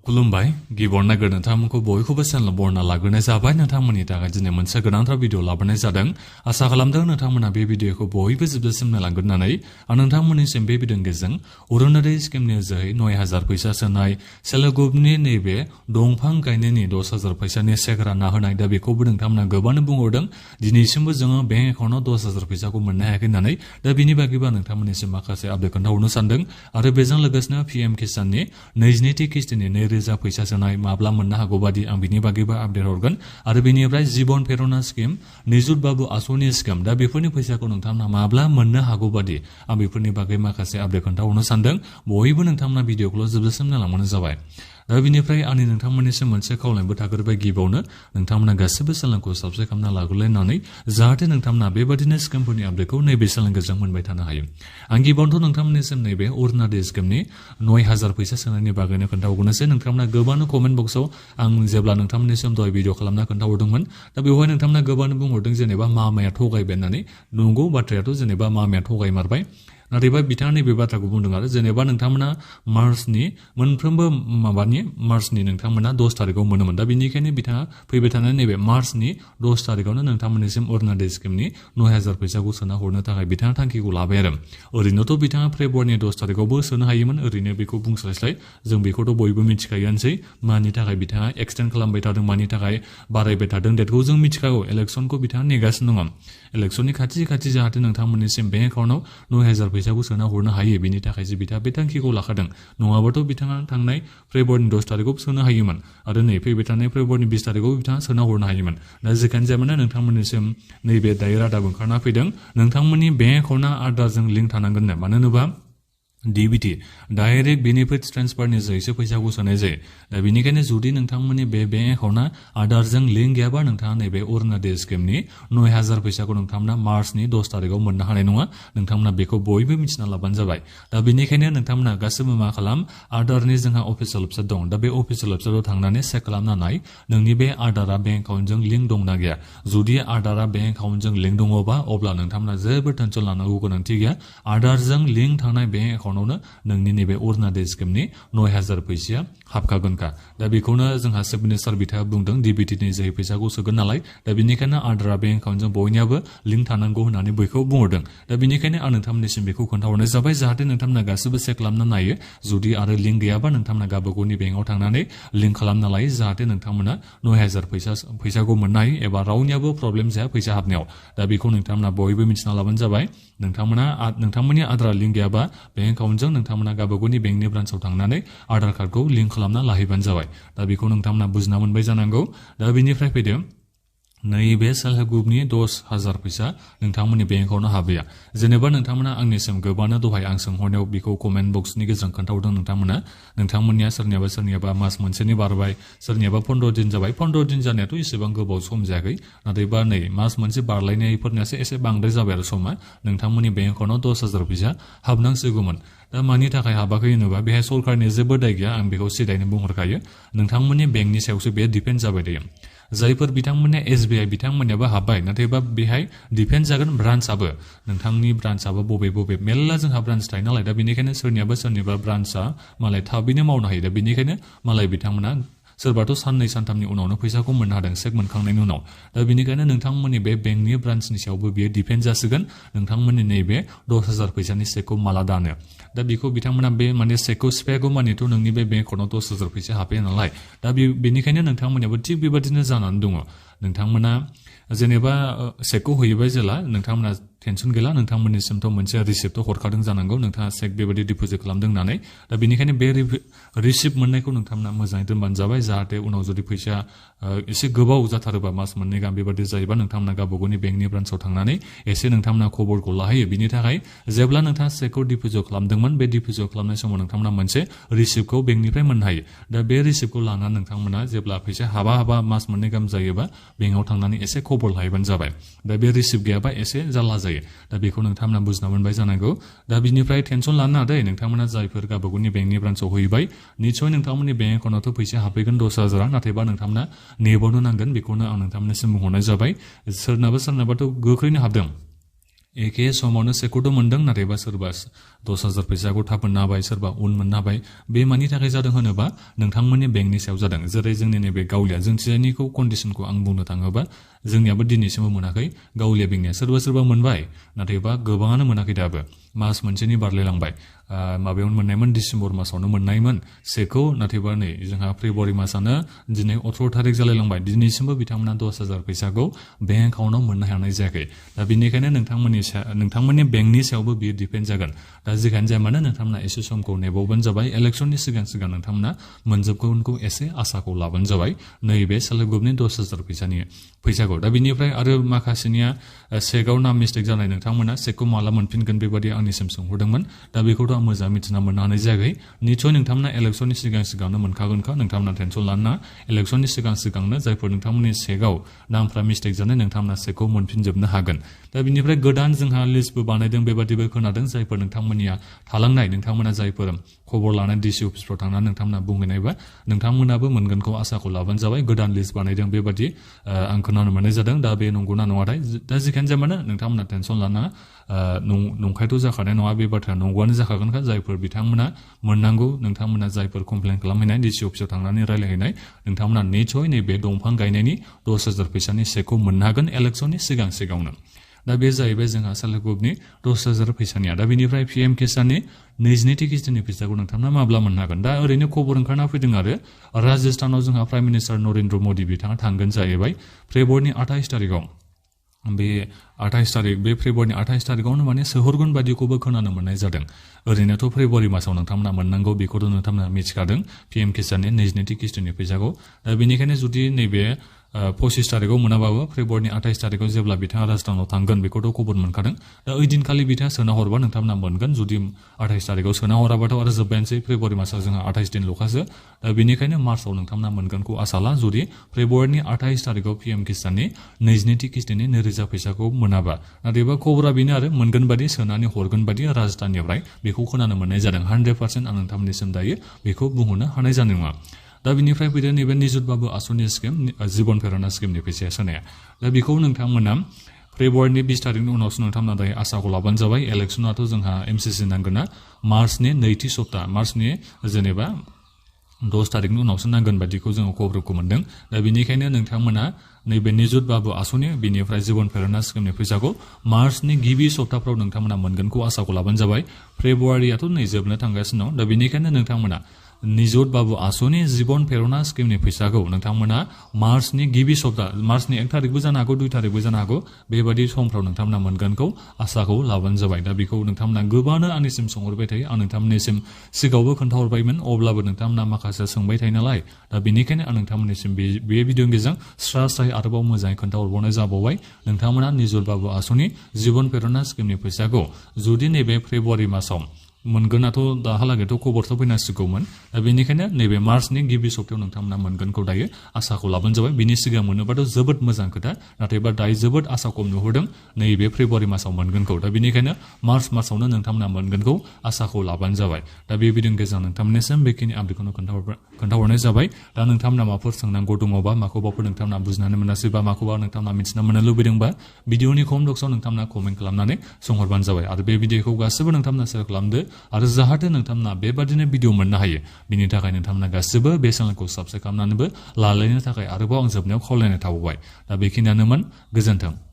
खुलुमबाय गिबियावनो नागिर नोंथांमोनखौ बयखौबो चेनेल बरना लाग्रोनाय जाबाय नोंथांमोननि थाखाय दिनै मोनसे गोनांथार भिडिअ लाबोनाय जादों आसा खालामदों नोंथांमोना बे भिडिअखौ बयबो जोबजासिम नायलांगोन होननानै आं नोंथांमोननिसिम बे भिडिअनि गेजेरजों अरुणोदय स्किमनि जोहै 9000 फैसा सोनाय सेल्फ हेल्प ग्रुपनि नैबे दंफां गायनायनि 10000 फैसानि चेक रानना होनाय दा बेखौबो नोंथांमोना गोबांनो बुंहरदों दिनैसिमबो जोङो बेंक एकाउन्टआव 10000 फैसाखौ मोननो हायाखै होननानै दा बिनि बागैबो नोंथांमोननिसिम माखासे आपडेट खोन्थाहरनो सानदों आरो बेजों लोगोसेनो पीएम किसाननि 22थि किस्तिनि 2000 फैसा सोनाय माब्ला मोननो हागौ बादि आं बिनि बागैबो आपडेट हरगोन आरो बेनिफ्राय जीवन प्रेरणा स्किम निजुत बाबु आसनि स्किम दा बेफोरनि फैसाखौ नोंथांमोना माब्ला मोननो हागौ बादि आं बेफोरनि बागै माखासे आपडेट खोन्थाहरनो सानदों बयबो नोंथांमोना भिडिअखौ जोबजासिम नायलांबानो जाबाय दा बिनिफ्राय आंनि नोंथांमोननिसिम मोनसे खावलायबो थाग्रोबाय गिबियावनो नोंथांमोना गासिबो चेनेलखौ साबस्क्राइब खालामना लाग्रोलायनानै जाहाथे नोंथांमोना बेबादिनो स्किमफोरनि आपडेटखौ नैबे चेनेलनि गेजेरजों मोनबाय थानो हायो आं गिबियावनोथ' नोंथांमोननिसिम नैबे अरुणोदय स्किमनि 9000 फैसा सोनायनि बागैनो खोन्थाहरनोसै नोंथांमोना गोबांनो कमेन्ट बक्सआव आं जेब्ला नोंथांमोननिसिम दहाय भिडिअ खालामना खोन्थाहरदोंमोन दा बेवहाय नोंथांमोना गोबांनो बुंहरदों जेनेबा मामाया थगायबाय होननानै नंगौ बाथ्रायाथ' जेनेबा मामाया थगायमारबाय नाथायबा बिथाङा नैबे बाथ्राखौ बुंदों आरो जेनेबा नोंथांमोना मार्चनि मोनफ्रोमबो मार्चनि नोंथांमोना 10 तारिखआव मोनोमोन दा बेनिखायनो बिथाङा फैबाय थानाय नैबे मार्चनि 10 तारिखआवनो नोंथांमोननिसिम अरुणोदय स्किमनि 9000 फैसाखौ सोना हरनो थाखाय बिथाङा थांखिखौ लाबाय आरो ओरैनोथ' बिथाङा फेब्रुवारिनि 10 तारिखआवबो सोनो हायोमोन ओरैनो बेखौ बुंस्लायस्लाय जों बेखौथ' बयबो मिथिखायोआनोसै मानि थाखाय बिथाङा एक्सटेन्ड खालामबाय थादों मानि थाखाय बारायबाय थादों डेटखौ जों मिथिखागौ इलेक्सनखौ बिथाङा नेगासिनो दङ इलेक्सननि खाथि जाहाथे नोंथांमोननिसिम बेंक एकाउन्टआव 9000 फैसाखौ सोना हरनो हायो बेनि थाखायसो बिथाङा बे थांखिखौ लाखादों नङाबाथ' बिथाङा थांनाय फेब्रुवारिनि 10 तारिखआव सोनो हायोमोन आरो नै फैबाय थानाय फेब्रुवारिनि 20 तारिखआव बिथाङा सोना हरनो हायोमोन दा जेखियानो जायामानो नोंथांमोननिसिम नैबे दायो रादाब ओंखारना फैदों नोंथांमोननि बेंक एकाउन्टआ आधारजों लिंक थानांगोननो मानो होनोबा DBT डाइरेक्ट बेनिफिट ट्रेन्सफारनि जोहैसो फैसाखौ सोनाय जायो दा बेनिखायनो जुदि नोंथांमोननि बे बेंक एकाउन्टआ आधारजों लिंक गैयाबा नोंथाङा नैबे अरुणोदय स्किमनि 9000 फैसाखौ नोंथांमोना मार्चनि 10 तारिखआव मोननो हानाय नङा नोंथांमोना बेखौ बयबो मिथिना लाबानो जाबाय दा बेनिखायनो नोंथांमोना गासिबो मा खालाम आधारनि जोंहा अफिसियेल वेबसाइट दं दा बे अफिसियेल वेबसाइटआव थांनानै चेक खालामना नाय नोंनि बे आधारआ बेंक एकाउन्टजों लिंक दंना गैया जुदि आधारआ बेंक एकाउन्टजों लिंक दङबा अब्ला नोंथांमोना जेबो टेनसन लानांगौ गोनांथि गैया आधारजों लिंक थानाय बेंक एकाउन्टआवनो नोंनि नैबे अरुणोदय स्किमनि 9000 फैसाया हाबखागोनखा दा बेखौनो जोंहा चिफ मिनिस्टार बिथाङा बुंदों DBTनि जोहै फैसाखौ सोगोन नालाय दा बेनिखायनो आधारआ बेंक एकाउन्टजों बयनियाबो लिंक थानांगौ होननानै बयखौ बुंहरदों दा बेनिखायनो आं नोंथांमोननिसिम बेखौ खोन्थाहरनाय जाबाय जाहाथे नोंथांमोना गासिबो चेक खालामना नायो जुदि आरो लिंक गैयाबा नोंथांमोना गावबागावनि बेंकआव थांनानै लिंक खालामना लायो जाहाथे नोंथांमोना 9000 फैसाखौ मोननो हायो एबा रावनियाबो प्रब्लेम जाया फैसा हाबनायाव दा बेखौ नोंथांमोना बयबो मिथिना लाबानो जाबाय नोंथांमोननि आधार लिंक गैयाबा बेंक एकाउन्टजों नोंथांमोना गावबागावनि बेंकनि ब्रान्सआव थांनानै आधार कार्डखौ लिंक खालामना लाहैबानो जाबाय दा बेखौ नोंथांमोना बुजिना मोनबाय जानांगौ दा बेनिफ्राय फैदों नैबे सेल्फ हेल्प ग्रुपनि 10000 फैसा नोंथांमोननि बेंक एकाउन्टआव हाबैया जेनेबा नोंथांमोना आंनिसिम गोबांनो दहाय आं सोंहरनायाव बेखौ कमेन्ट बक्सनि गेजेरजों खोन्थाहरदों नोंथांमोननिया सोरनियाबा मास मोनसेनि बारबाय सोरनियाबा 15 दिन जाबाय 15 दिन जानायाथ' एसेबां गोबाव सम जायाखै नाथायबा नै मास मोनसे बारलायनायफोरनियासो एसे बांद्राय जाबाय आरो समा नोंथांमोननि बेंक एकाउन्टआव 10000 फैसा हाबनांसिगौमोन दा मानि थाखाय हाबाखै होनोबा बेहाय सरकारनि जेबो दाय गैया आं बेखौ सिदायैनो बुंहरखायो नोंथांमोननि बेंकनि सायावसो बे डिपेन्ड जाबाय थायो जायफोर बिथांमोननिया SBI बिथांमोननियाबो हाबबाय नाथायबा बेहाय डिपेन्ड जागोन ब्रान्सआबो नोंथांनि ब्रान्सआबो बबे मेल्ला जोंहा ब्रान्स थायो नालाय दा बेनिखायनो सोरनिबा ब्रान्सआ मालाय थाबैनो मावनो हायो दा बेनिखायनो मालाय बिथांमोना सोरबाथ' साननै सानथामनि उनावनो फैसाखौ मोननो हादों चेक मोनखांनायनि उनाव दा बेनिखायनो नोंथांमोननि बे बेंकनि ब्रान्सनि सायावबो बेयो डिपेन्ड जासिगोन नोंथांमोननि नैबे 10000 फैसानि चेकखौ माला दानो दा बेखौ बिथांमोना बे माने चेकखौ सिफायागौ मानेथ' नोंनि बे बेंक एकाउन्टआव 10000 फैसा हाबफैया नालाय दा बेनिखायनो नोंथांमोननियाबो थिग बेबादिनो जानानै दङ नोंथांमोना जेनेबा चेकखौ होयोबा जेला नोंथांमोना टेनसन गैला नोंथांमोननिसिमथ' मोनसे रिसिप्टथ' हरखादों जानांगौ नोंथाङा चेक बेबायदि डिप'जिट खालामदों होननानै दा बेनिखायनो बे रिसिप्ट मोननायखौ नोंथांमोना मोजाङै दोनबानो जाबाय जाहाथे उनाव जुदि फैसा एसे गोबाव जाथारोबा मास मोननै गाहाम बेबायदि जायोबा नोंथांमोना गावबागावनि बेंकनि ब्रान्सआव थांनानै एसे नोंथांमोना खबरखौ लाहैयो बिनि थाखाय जेब्ला नोंथाङा चेकखौ डिप'जिट खालामदोंमोन बे डिप'जिट खालामनाय समाव नोंथांमोना मोनसे रिसिप्टखौ बेंकनिफ्राय मोननो हायो दा बे रिसिप्टखौ लानानै नोंथांमोना जेब्ला फैसा हाबा मास मोननै गाहाम जायोबा बेंकआव थांनानै एसे खबर लाहैबानो जाबाय दा बे रिसिप्ट गैयाबा एसे जारला जायो दा बेखौ नोंथांमोना बुजिना मोनबाय जानांगौ दा बिनिफ्राय टेनसन लानो नाङा दै नोंथांमोना जायफोर गावबागावनि बेंकनि ब्रान्सआव हैबाय निस्सय नोंथांमोननि बेंक एकाउन्टआवथ' फैसा हाबफैगोन 10000 नाथायबा नोंथांमोना नेबावनो नांगोन बेखौनो आं नोंथांमोननिसिम बुंहरनाय जाबाय सोरनाबाथ' गोख्रैनो हाबदों एखे समावनो सेखौथ' मोनदों नाथायबा सोरबा 10,000 फैसाखौ थाब मोननो हाबाय सोरबा उन मोननो हाबाय बे मानि थाखाय जादों होनोबा नोंथांमोननि बेंकनि सायाव जादों जेरै जोंनि नैबे गावलिया जोंथिजायनिखौ कन्डिसनखौ आं बुंनो थाङोबा जोंनियाबो दिनैसिमबो मोनाखै गावलिया बेंकनिया सोरबा मोनबाय नाथायबा गोबाङानो मोनाखै दाबो मास मोनसेनि बारलायलांबाय माबायावनो मोननायमोन डिसेम्बर मासावनो मोननायमोन सेखौ नाथायबा नै जोंहा फेब्रुवारि मासानो दिनै 18 थारिख जालायलांबाय दिनैसिमबो बिथांमोना 10,000 फैसाखौ बेंक एकाउन्टाव मोननो हानाय जायाखै दा बेनिखायनो नोंथांमोननि बेंकनि सायावबो बियो डिपेन्ड जागोन दा जिखियानो जाया मानो नोंथांमोना एसे समखौ नेबावबानो जाबाय इलेक्सननि सिगां नोंथांमोना मोनजोबगोनखौ एसे आसाखौ लाबानो जाबाय नैबे सेल्फ हेल्प ग्रुपनि 10,000 फैसाखौ दा बिनिफ्राय आरो माखासेनिया चेकआव नाम मिस्टेक जानाय नोंथांमोना चेकखौ माला मोनफिनगोन बेबादि आंनिसिम सोंहरदोंमोन दा बेखौथ' आं मोजां मिथिना मोननो हानाय जायाखै निसय नोंथांमोना इलेक्सननि सिगांनो मोनखागोनखा नोंथांमोना टेनसन लानो नाङा इलेक्सननि सिगांनो जायफोर नोंथांमोननि चेकआव नामफ्रा मिस्टेक जानाय नोंथांमोना चेकखौ मोनफिनजोबनो हागोन दा बिनिफ्राय गोदान जोंहा लिस्टबो बानायदों बेबादिबो खोनादों जायफोर नोंथांमोननिया थालांनाय नोंथांमोना जायफोर खबर लानाय डिसि अफिसफ्राव थांनानै नोंथांमोना बुंहैनायबा नोंथांमोनाबो मोनगोनखौ आसाखौ लाबानो जाबाय गोदान लिस्ट बानायदों बेबादि आं खोनानो मोननाय जादों दा बे नंगौना नङाथाय दा जिखियानो जाया मानो नोंथांमोना टेनसन लानाङा नंखायथ' जाखानाय नङा बे बाथ्राया नंगौआनो जाखागोनखा जायफोर बिथांमोना मोननांगौ नोंथांमोना जायफोर कमप्लेन खालामहैनाय डिसि अफिसाव थांनानै रायलायहैनाय नोंथांमोना निसय नैबे दंफां गायनायनि 10,000 फैसानि चेकखौ मोननो हागोन इलेक्सननि सिगांनो दा बे जाहैबाय जोंहा सेल्फ हेल्प ग्रुपनि 10,000 फैसानिया दा बेनिफ्राय PM किसाननि 22 किस्तिनि फैसाखौ नोंथांमोना माब्ला मोननो हागोन दा ओरैनो खबर ओंखारना फैदों आरो राजस्थानाव जोंहा प्राइम मिनिस्टार नरेन्द्र मदि बिथाङा थांगोन जाहैबाय फेब्रुवारिनि 28 तारिखआव बे 28 तारिख बे फेब्रुवारिनि 28 तारिखआवनो माने सोहरगोन बादिखौबो खोनानो मोननाय जादों ओरैनोथ' फेब्रुवारि मासाव नोंथांमोना मोननांगौ बेखौथ' नोंथांमोना मिथिखादों PM किसाननि 22 किस्तिनि फैसाखौ दा बेनिखायनो जुदि नैबे 25 तारिखआव मोनाबाबो फेब्रुवारिनि 28 तारिखआव जेब्ला बिथाङा राजस्थानाव थांगोन बेखौथ' खबर मोनखादों दा ओइदिनखालि बिथाङा सोना हरबा नोंथांमोना मोनगोन जुदि 28 तारिखआव सोना हराबाथ' आरो जोब्बायानोसै फेब्रुवारि मासाव जोंहा 28 दिनल'खासो दा बेनिखायनो मार्चआव नोंथांमोना मोनगोनखौ आसा ला जुदि फेब्रुवारिनि 28 तारिखआव PM किसाननि 22 किस्तिनि 2,000 फैसाखौ मोनाबा नाथायबा खबरा बेनो आरो मोनगोन बादि सोनानै हरगोन बादि राजस्थाननिफ्राय बेखौ खोनानो मोननाय जादों 100% आं नोंथांमोननिसिम दायो बेखौ बुंहरनो हानाय जानाय नङा दा बिनिफ्राय फैदों नैबे निजुत बाबु आसनि स्किम जीवन प्रेरणा स्किमनि फैसाया सोनाया दा बेखौ नोंथांमोना फेब्रुवारिनि 20 तारिखनि उनावसो नोंथांमोना दायो आसाखौ लाबानो जाबाय इलेक्सनाथ' जोंहा MCC नांगोना मार्चनि नैथि सप्ता मार्चनि जेनेबा 10 तारिखनि उनावसो नांगोन बादिखौ जोङो खबरखौ मोनदों दा बेनिखायनो नोंथांमोना नैबे निजुत बाबु आसनि बिनिफ्राय जीवन प्रेरणा स्किमनि फैसाखौ मार्चनि गिबि सप्ताफ्राव नोंथांमोना मोनगोनखौ आसाखौ लाबानो जाबाय फेब्रुवारियाथ' नै जोबनो थांगासिनो दं दा बेनिखायनो नोंथांमोना निजुत बाबु आसनि जीवन प्रेरणा स्किमनि फैसाखौ नोंथांमोना मार्चनि गिबि सप्ता मार्चनि 1 तारिखबो जानो हागौ 2 तारिखबो जानो हागौ बेबादि समफ्राव नोंथांमोना मोनगोनखौ आसाखौ लाबानो जाबाय दा बेखौ नोंथांमोना गोबाङानो आंनिसिम सोंहरबाय थायो आं नोंथांमोननिसिम सिगाङावबो खोन्थाहरबायमोन अब्लाबो नोंथांमोना माखासे सोंबाय थायो नालाय दा बेनिखायनो आं नोंथांमोननिसिम बे भिडिअनि गेजेरजों स्राय आरोबाव मोजाङै खोन्थाहरबावनाय जाबावबाय नोंथांमोना निजुत बाबु आसनि जीवन प्रेरणा स्किमनि फैसाखौ जुदि नैबे फेब्रुवारि मासाव मोनगोनाथ' दाहालागैथ' खबरथ' फैनांसिगौमोन दा बेनिखायनो नैबे मार्चनि गिबि सप्तायाव नोंथांमोना मोनगोनखौ दायो आसाखौ लाबानो जाबाय बिनि सिगां मोनोबाथ' जोबोद मोजां खोथा नाथायबा दायो जोबोद आसा खम नुहुरदों नैबे फेब्रुवारि मासाव मोनगोनखौ दा बेनिखायनो मार्च मासावनो नोंथांमोना मोनगोनखौ आसाखौ लाबानो जाबाय दा बे भिडिअनि गेजेराव नोंथांमोननिसिम बेखिनि आपडेटखौनो खोन्थाहरनाय जाबाय दा नोंथांमोना माबाफोर सोंनांगौ दङबा माखौबाफोर नोंथांमोना बुजिनानै मोनासै बा माखौबा नोंथांमोना मिथिना मोननो लुबैदोंबा भिडिअनि कमेन्ट बक्सआव नोंथांमोना कमेन्ट खालामनानै सोंहरबानो जाबाय आरो बे भिडिअखौ गासिबो नोंथांमोना शेयार खालामदो आरो जाहाथे नोंथांमोना बेबादिनो भिडिअ मोननो हायो बिनि थाखाय नोंथांमोना गासिबो बे चेनेलखौ साबस्क्राइब खालामनानैबो लालायनो थाखाय आरोबाव आं जोबनायाव खावलायनाय थाबावबाय दा बेखिनियानोमोन गोजोन्थों।